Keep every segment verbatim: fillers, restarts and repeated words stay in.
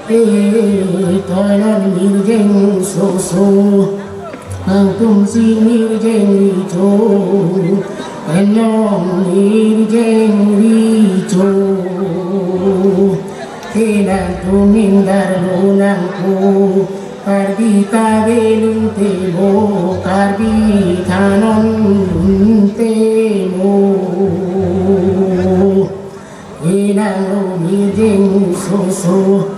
Toinon mirjeng soso, nangtumsi mirjeng richo, enon mirjeng richo. Kenangtum indar lo nangpo, Karbi ta belun temo, Karbi thanon lun temo. Inang lo mirjeng soso,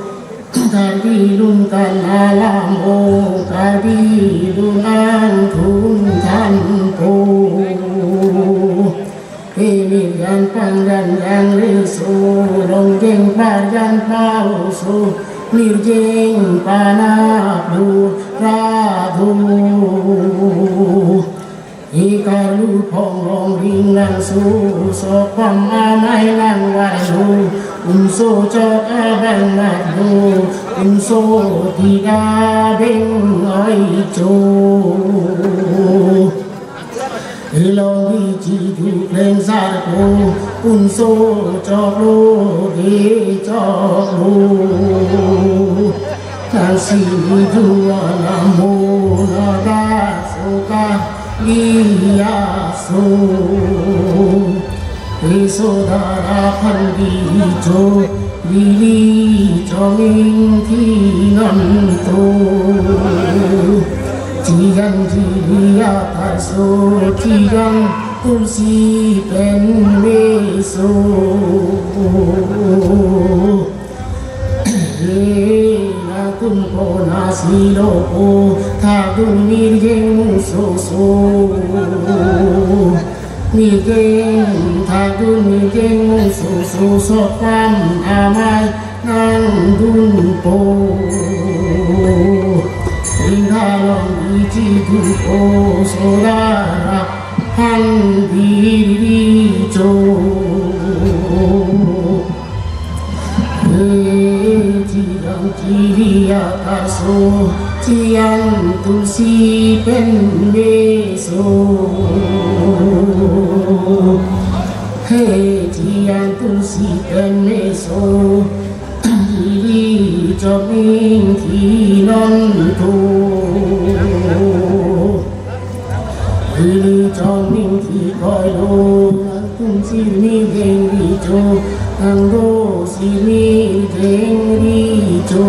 Karbi lun kan alam o, Karbi lun angthun thanpo. Pemir jan pangjan jangreso, longjeng parjan paoso, mirjeng panap do rado. Ikarlu phongrong ring nangso, sokpam amai nangvarlo, unso chok abang nanglo, unso tiga beng oicho. Ilong ichi du kleng sarko, unso choklo de choklo. Nangsi du anamo nada suka liya so. Iso dara phan di cho, lili choming thi non to. Chijan jili atarso, chijan tulsi pen meso. Nangtum konasi lopo, thadun mirjeng soso. Mirjeng thadun mirjeng soso, sokpam amai nangdunpo. Inghalong ichi dupo, sodara phan di cho. Chiang chili atarso, chiang tulsi pen meso. He chiang tulsi pen meso, ili choming thi non to. Ili choming thi koilo, nangtum sirmi jeng richo, nangdo sirmi jeng richo.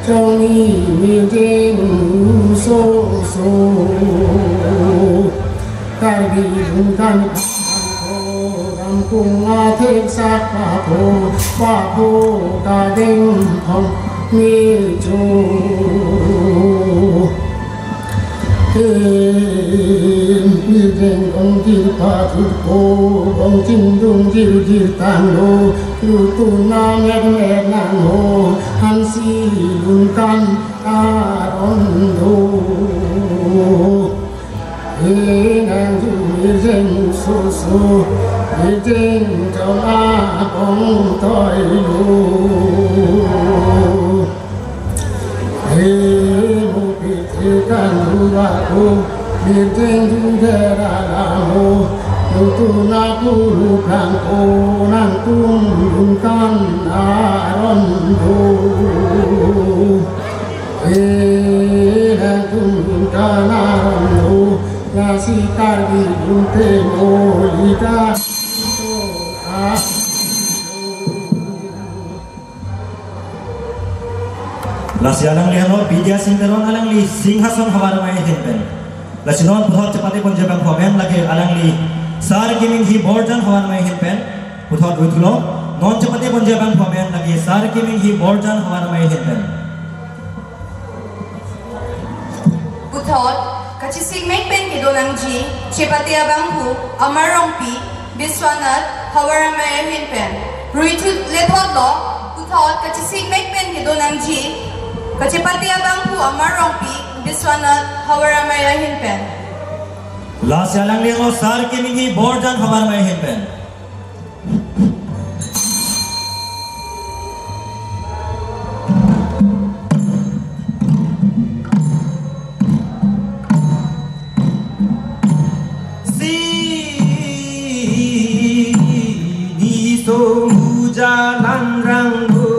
Choming mi jeng soso. Karbi lun kan Kampung athek sak papo, papo kadeng thong mecho. Hem, pideng ongkir pathurpo, ongching dung jir jir tanglo, lutun amet met nangho, hansi lun kan aron do. Inang ju mirjeng soso, mirjeng jong akong toilo. He mo pithe kan dura ko, mirjeng ju dera lamo, lutun akuru prang ko, nangtum lun kan aron do. Inang tum kana ro, lasi Karbi lun temo lika. Lasi alangli ano Bidya Sing Teron, alangli Singhason havar amei ahin pen. Lasi non puthot chepate ponji abangphu amen lake alangli Sar Kiming Hi Borjan havar amei ahin pen. Puthot ruithulo, non chepate ponji abangphu amen lake Sar Kiming Hi Borjan havar amei ahin pen. Puthot, kachisikmek pen kedo nangji, chepate abangphu, Amar Rongpi, Biswanath, havar amei ahin pen. Ruithu lethotlo, puthot, kachisikmek pen kedo nangji, kachepate abangphu, Amar Rongpi, Biswanath, havar amei ahin pen. Lasi alangli ano Sar Kiming Hi Borjan havar amei ahin pen. Sini so muja langrang do.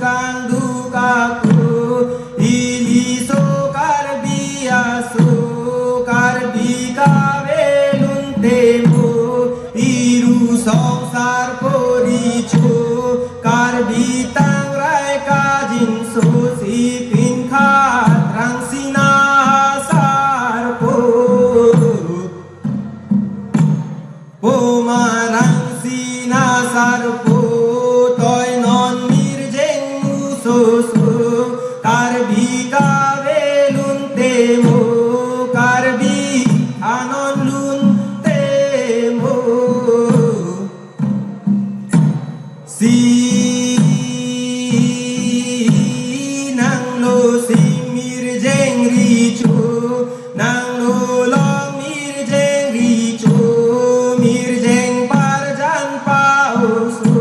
Kangduk ako, iliso Karbi aso, Karbi kavelun temo, iru songsar poricho, Karbi tangrai kajinso si pinkhat rang sina sarpo. Pomarang sina sarpo, toi non mirjeng musoso, Karbi kavelun temo, Karbi anon lun temo. Si nanglo si mirjeng richo, nanglo long mirjeng richo, mirjeng parjan paoso,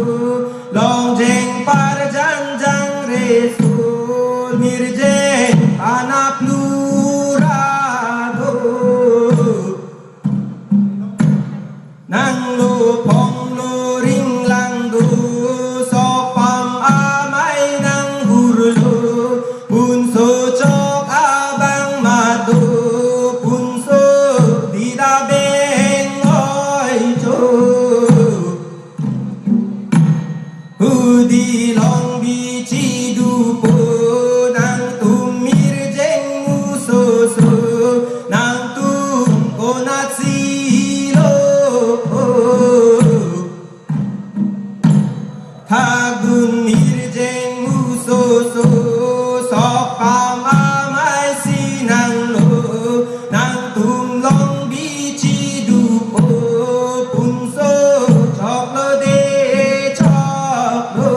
longjeng parjan jangreso, mirjeng panap lurado. Nanglo phonglo ringlang do, sopam amai nanghurlo, punso chok abang mado, punso dida beng oicho. Hudi long bichi dupo, nangtum mirjeng musoso, nangtum konat si lo. Thakdun mirjeng musoso, sopam amai si nanglo, nangtum long bichi dupo, punso choklo de choklo.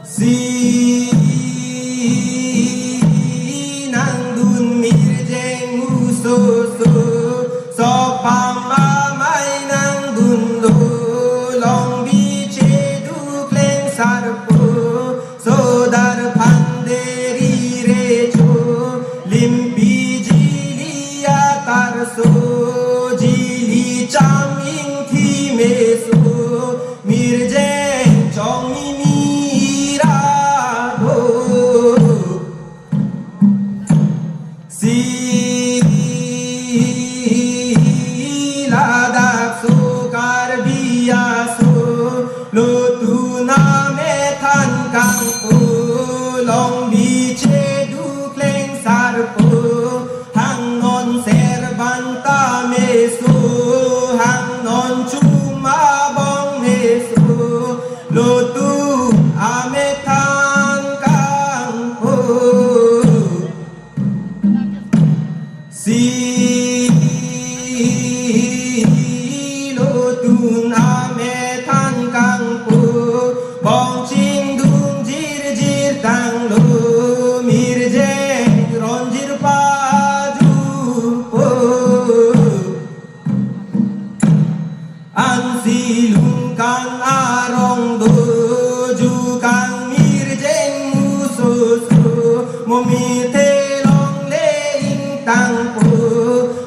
Si nangdun mirjeng musoso, sopam amai nangdunlo, long biche dukleng sarpo, sodar phanderi recho, limpi jili atarso, jili cham ingthi meso, mirjeng chongmi mirabo. Si ladak so Karbi aso, lotun amethan kangpo, long biche dukleng sarpo, hangnon serban ta meso, hangnon chuma bong meso, lotun amethan kangpo. Si lotun amethan kangpo, bong chingdung jirjir tanglo, mirjeng ronjir pajupo. Ansi lungkan arong doju kang mirjeng musoso, momi telong le ingtangpo,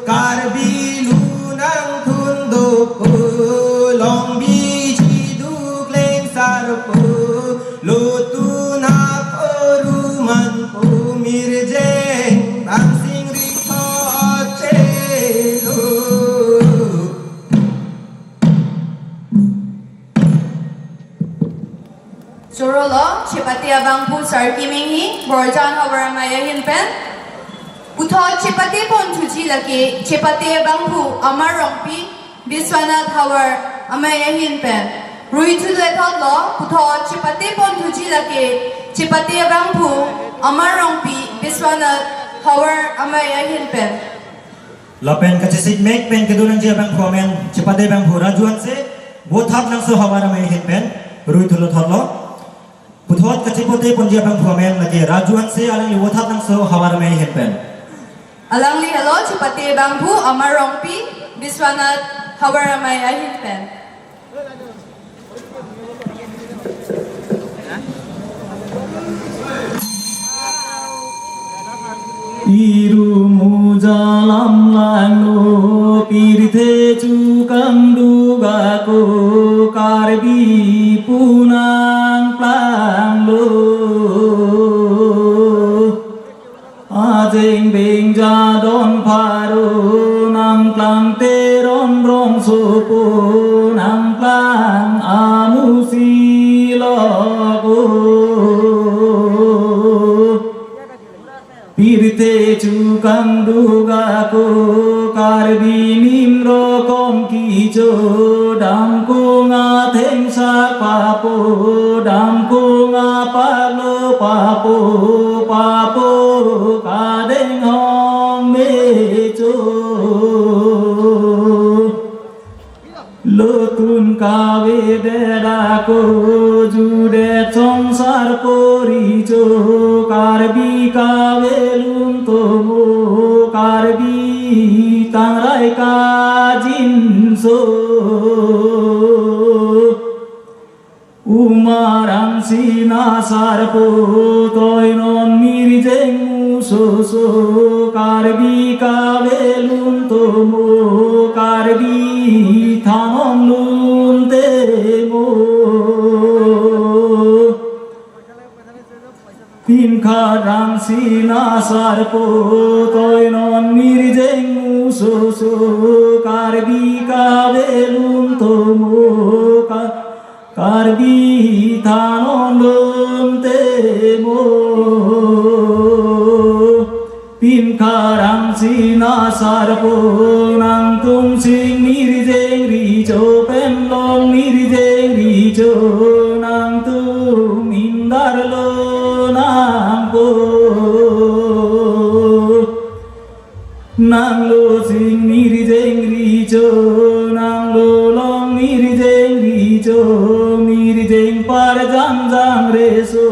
Karbi lunang thun dopo, long bichi dukleng sarpo, lotun aporumanpo, mirjeng bang sing ri thot chelo. Chorolo, chepate abangphu Sarki Minghi, Borjan havar amei ahin pen. Puthot chepate pon thuji lake, chepate abangphu Amar Rongpi, Biswanath havar amei ahin pen. Rui thu le thotlo, puthot chepate pon thuji lake, chepate abangphu Amar Rongpi, Biswanath havar amei ahin pen. Lapen kachesik mek pen kedun nangji abangphu amen, chepate abangphu Raju Hanse, Vothatlangso havar amei ahin pen, rui thu le thotlo. Puthot kachepate ponji abangphu amen lake Raju Hanse, alangli Vothatlangso havar amei ahin pen. Alangli helo chepate abangphu Amar Rongpi, Biswanath havar amei ahin pen. Iru muja lam langno pirthe chukang dugako Karbi pu Nangplanglo. Ajeng beng jadon pharo nangplang, Teron rongsopo nangplang, amusi loko. Pirthe chukang duga ko, Karbi nim rokom kicho, damkung athengsak papo, damkung apaklo papo, papo kadeng hong mecho. Lotun kavedet ako, judet songsar poricho, Karbi kavelun tomo, Karbi tangrai kajinso. Umarang sina sarpo, toi non mirjeng musoso, Karbi kavelun tomo, Karbi thanon lun temo. Pinkharang sina sarpo, toi non mirjeng musoso, Karbi kavelun tomo, Ka- Karbi thanon lun temo. Pinkharang sina sarpo, nangtum sing mirjeng richo, pen long mirjeng richo, nangtum indar lo nangpo. Nanglo sing mirjeng richo, nanglo long mirjeng richo, mirjeng parjan jangreso,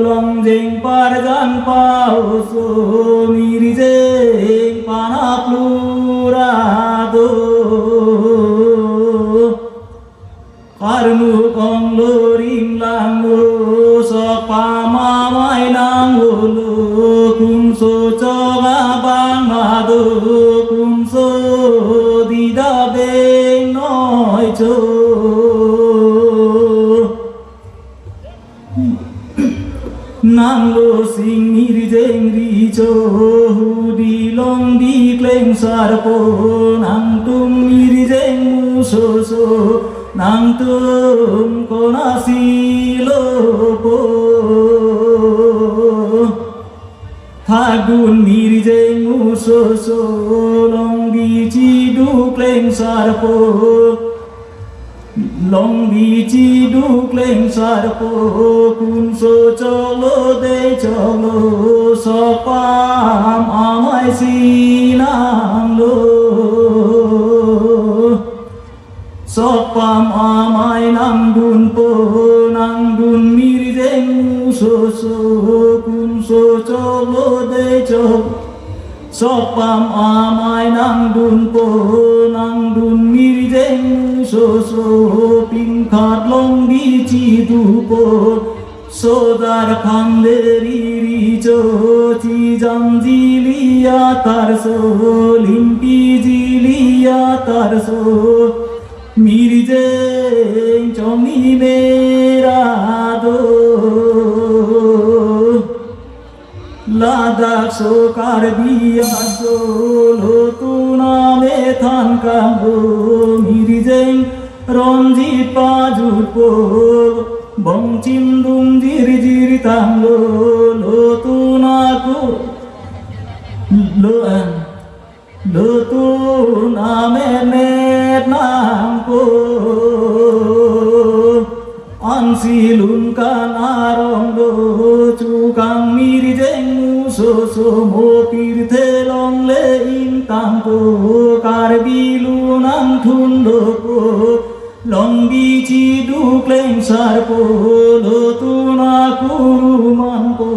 longjeng parjan paoso, mirjeng panap lurado. Karmu konglo ringlanglo, sokpam amai nangvolo, kumso chok abang ado, kumso dida beng noicho. Nanglo sing mirjeng richo, hudi longdi kleng sarpo, nangtum mirjeng musoso, nangtum konasi lopo. Thakdun mirjeng musoso, longdi chidu kleng sarpo, longdi chidu kleng sarpo, kumso choklo dei choklo, sokpam amai si nanglo. Sokpam amai nangdunpo, nangdun mirjeng musoso, kumso choklo dei chok. Sokpam amai nangdunpo, nangdun mirjeng musoso, pinkhat longdi chidupo. Sodar khangderi richo, chijam jili atarso, limpi jili atarso, mirjeng chongni merado. Ladak so Karbi aso, lotun amethan kanglo, mirjeng ronjit pajutpo, bongchim dung jirjir tanglo, lotun aku, lo, eh, lotun amet met nangpo. Ansi lun kan arong do, chukang mirjeng musoso, mo pirthe longle ingtangpo, Karbi lun angthun dopo. Longbi chidu klengsarpo, lotun akuru manpo,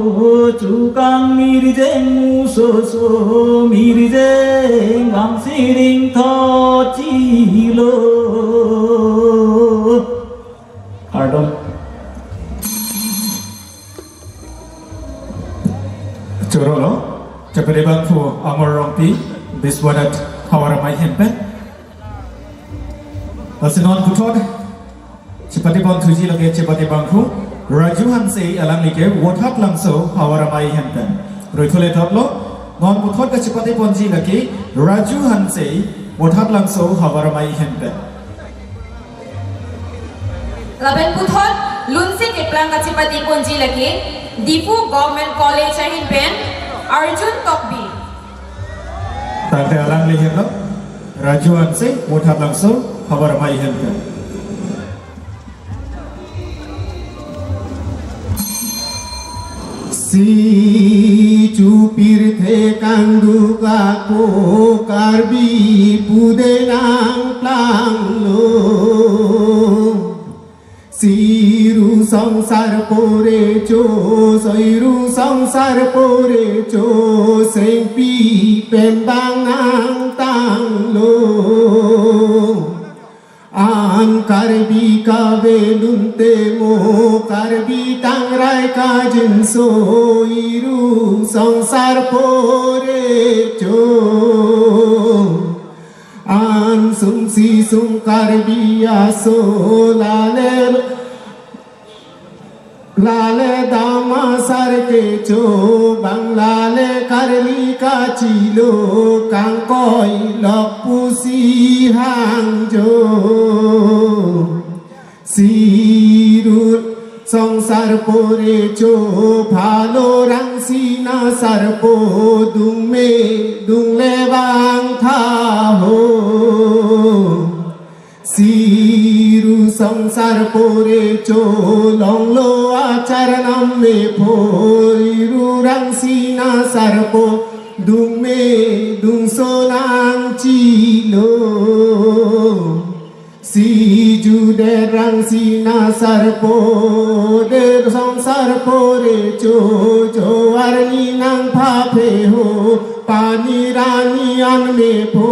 chukang mirjeng musoso, mirjeng bang siring thot chilo. Kardom. Chorolo, chapade bangphu Amar Rongpi, Biswanath Hawaramai hempen. Lasi non puthot, Pon thuji lake chepate bangkhu Raju Hanse alangli ke Vothatlangso Havar Amei ahem pen. Roithole thotlo, non puthot kachepate ponji lake Raju Hanse Vothatlangso Havar Amei ahem pen. Lapen puthot lunsi keplang kachepate ponji lake Diphu Government College ahin pen Arjun Tokbi. Tangte alangli henlo, Raju Hanse Vothatlangso Havar Amei ahem pen. Si chupirthe kangduk ako Karbi pude nangplanglo. Siru songsar porecho, siru songsar porecho, sengpi pen bang nangtanglo. An Karbi kavelun temo, Karbi tangrai kajinso, iru songsar porecho. An sumsi sum Karbi aso, lale lale dam asar kecho, bang lale karli kachilo, kangkoi lok pusi hangjo. Siru songsar porecho, phalo rangsin asarpo, dungme dungle bang thaho. Siru songsar porecho, longlo acharnam mepho, iru rangsin asarpo, dungme dungso nangchilo. Si judet rangsin asarpo, det songsar porecho, jo arni nangphaphe ho, pani rani an mepho,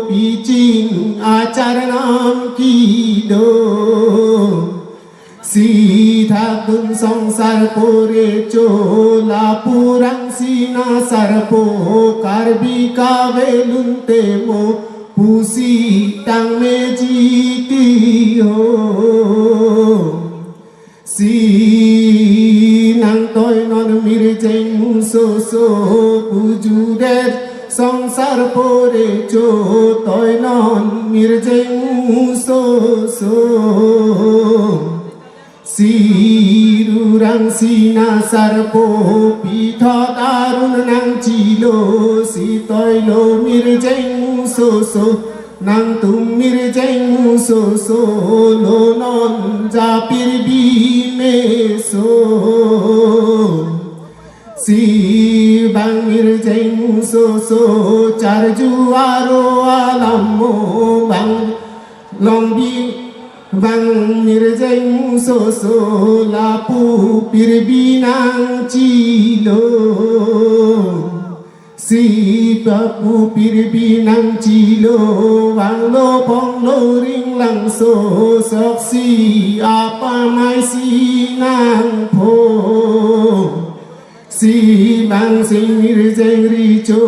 piching acharnam kedo. Si thakdun songsar porecho, lapu rangsin asarpo, Karbi kavelun temo, pusi tangmeji ti ho. Si nangtoi non mirjeng musoso, pu judet songsar porecho, toi non mirjeng musoso. Siru rangsin asarpo, pithot arun nangchilo, si toilo mirjeng musoso, nangtum mirjeng musoso, lo non japir bimeso. Si bang mirjeng musoso, charju aro alam mo, bang longbi bang mirjeng musoso, lapu pirbi nangchilo. Si lapu pirbi nangchilo, vanglo ponglo ringlangso, soksi apamai si nangpho. Si bang sing mirjeng richo,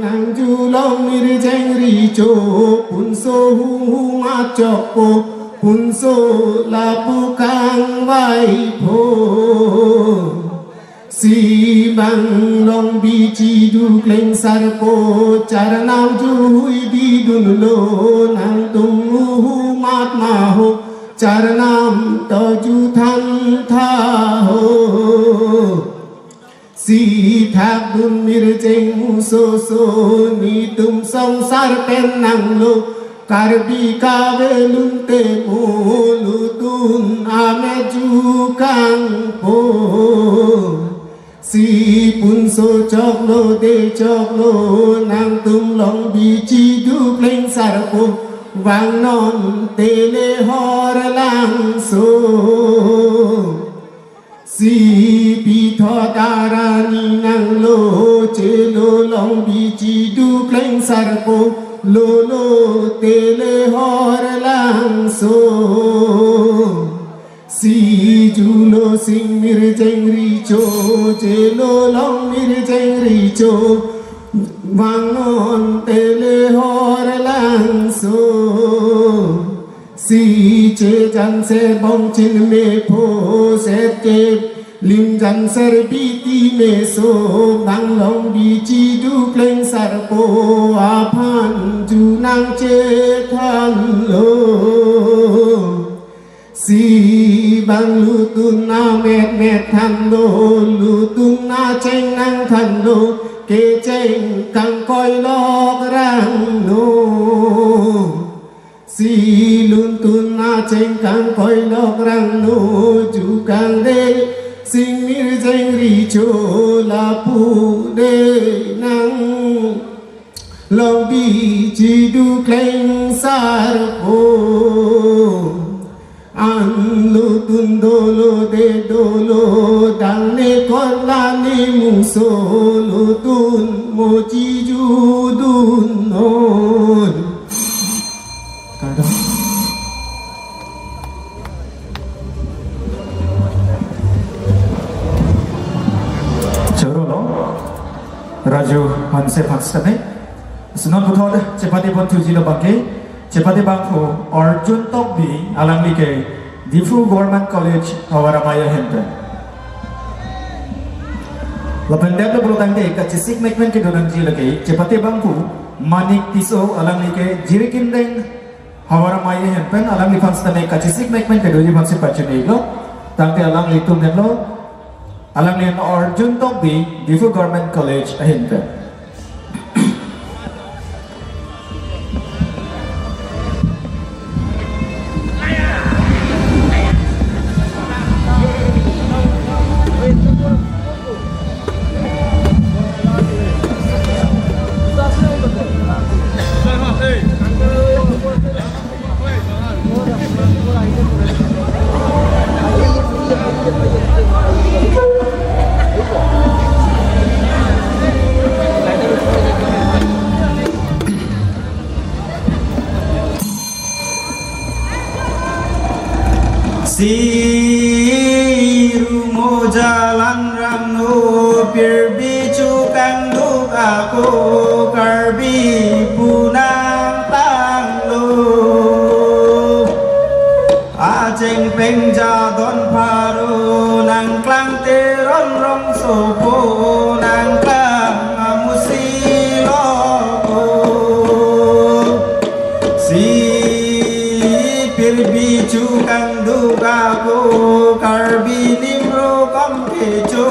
nangjulong mirjeng richo, punso hum hum achokpo, punso lapu kangvaipho. Si bang longbi chiduk lengsarpo, charnam juhui didunlo, nangtum muhumat maho, charnam to juthan thaho. Si thakdun mirjeng musoso, netum songsar pen nanglo, Karbi kavelun temo, lutun ameju kangpo. Si punso choklo de choklo, nangtum longbi chiduk lengsarpo, vangnon tele horlangso. Si pithot arani nanglo, chelo longbi chiduk lengsarpo, lolo tele horlangso. Si julo sing mirjeng richo, chelo long mirjeng richo, vangnon tele horlangso. Si chejan se bongchin me pho set ke lim jan ser biti me so nang long bichi du kleng sarpo aphan ju nang chethan lo. Si bang lutun na met met than lo, lutun na cheng nang than lo, kecheng kangkoi lok rang lo. Si lutun na cheng kangkoi lok rang lo, ju kangde sing mirjeng ri cho lapu de nang long bichi du kleng sarpo. An lutun dolo de dolo dang ne korla ne muso lutun mochi ju dun non. Kardom. Choro lo. Raju Hanse Hanse ne. Sunon puthot chepate pon thuji lo bangke. Chepate bangphu Arjun Tokbi alangli ke Diphu Government College Hawaramaya ahin pen. Lapen det lo pulo tangte kachesik mekmen kedo nangji lake chepate bangphu Manik Tisso alangli ke Jirikindeng Hawaramaya ahin pen alangliphan sitame kachesik mekmen kedoji aphansi pachini lo. Tangte alanglitum den lo. Alangli an Arjun Tokbi, Diphu Government College ahin pen. Si rumo jalan rangno pirbi chukang duk ako Karbi punang tanglo. Acheng peng jadon pharo nangklang teron rong sopo nangklang amusi loko. Si pirbi chukang duk ako Karbi nimro kom kecho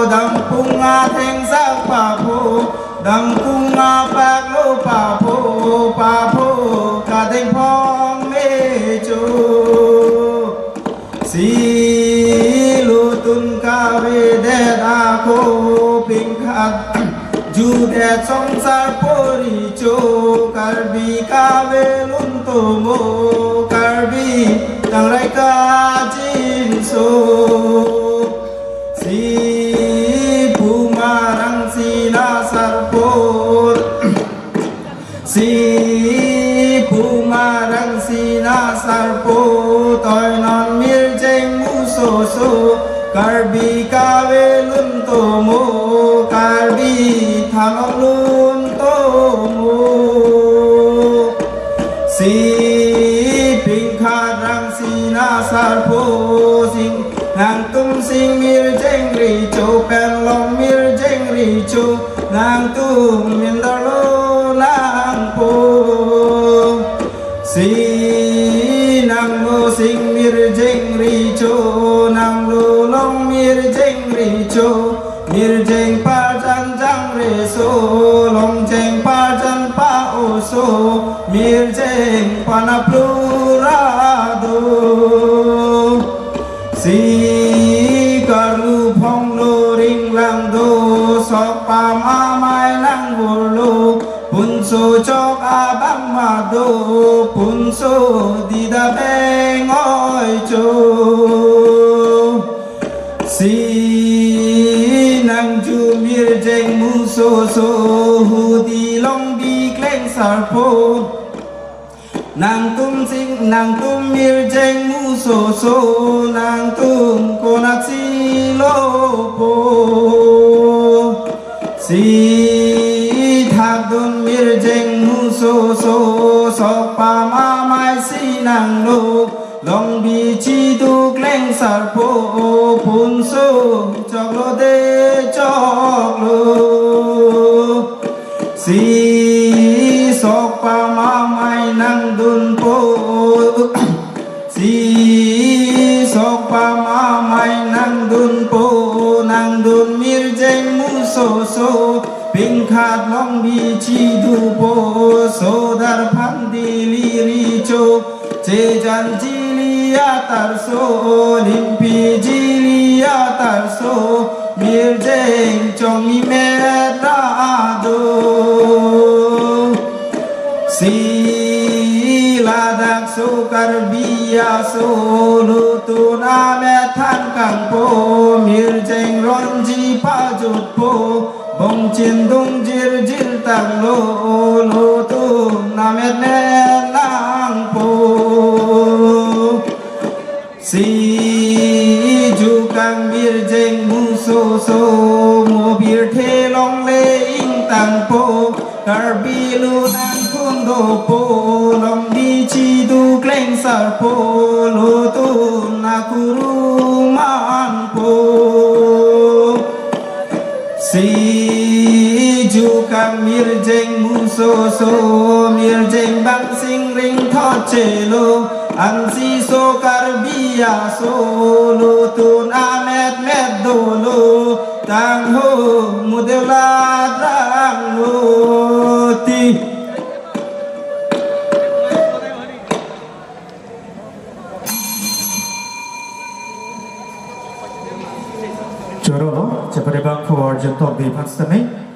dangpung atheng sak papo dangpung apak lo papo papo kadeng phong mecho. Si lutun kavedet ako pingkhat judet songsar poricho Karbi kavelun tomo Karbi tangrai kajinso. Si pumarang sina sarpor Si pumarang sina sarpo toinon mirjeng musoso Karbi kavelun tomo Karbi thanok lun tomo. Si pingkhat rang sina sarpo sing nangtum sing mirjeng richo pen long mirjeng richo nangtum mindar lo nangpo. Si nanglo sing mirjeng richo nanglo long mirjeng richo mirjeng pajan jang reso longjeng pajan pa oso mirjeng panap lura do. Si karlu phong lo ring lang do sok pamamai nang vurlo punso chok abang mado punso dida beng oi cho. Si nangju mirjeng musoso hudi long bikleng sarpo. Nangtum sing nangtum mirjeng musoso nangtum konak si lopo. Si thakdun mirjeng musoso sok pamamai si nanglo Amamai nangdunpo, nangdun mirjeng musoso, pingkhat longbi chidupo, sodar phan dili richo, chejan jili atarso, limpi jili atarso, mirjeng chongni met ra ado. Si ladak so Karbi aso, lutun amet than kangpo, mirjeng ronji pajutpo, bongchin dungjir jir tanglo, lutun amet met nangpo. Si jukang mirjeng musoso, mo birthe longle ingtangpo, Karbi lu nangkun dopo, longbi chidu klengsarpo, lutun akuru manpo. Si jukang mirjeng musoso, mirjeng bangsing ringthot chelo, ansi so Karbi aso, lutun amet met dolo, tangho mudelat rang oti. Choro, chepare bangphu arjun tokbi aphan sitame.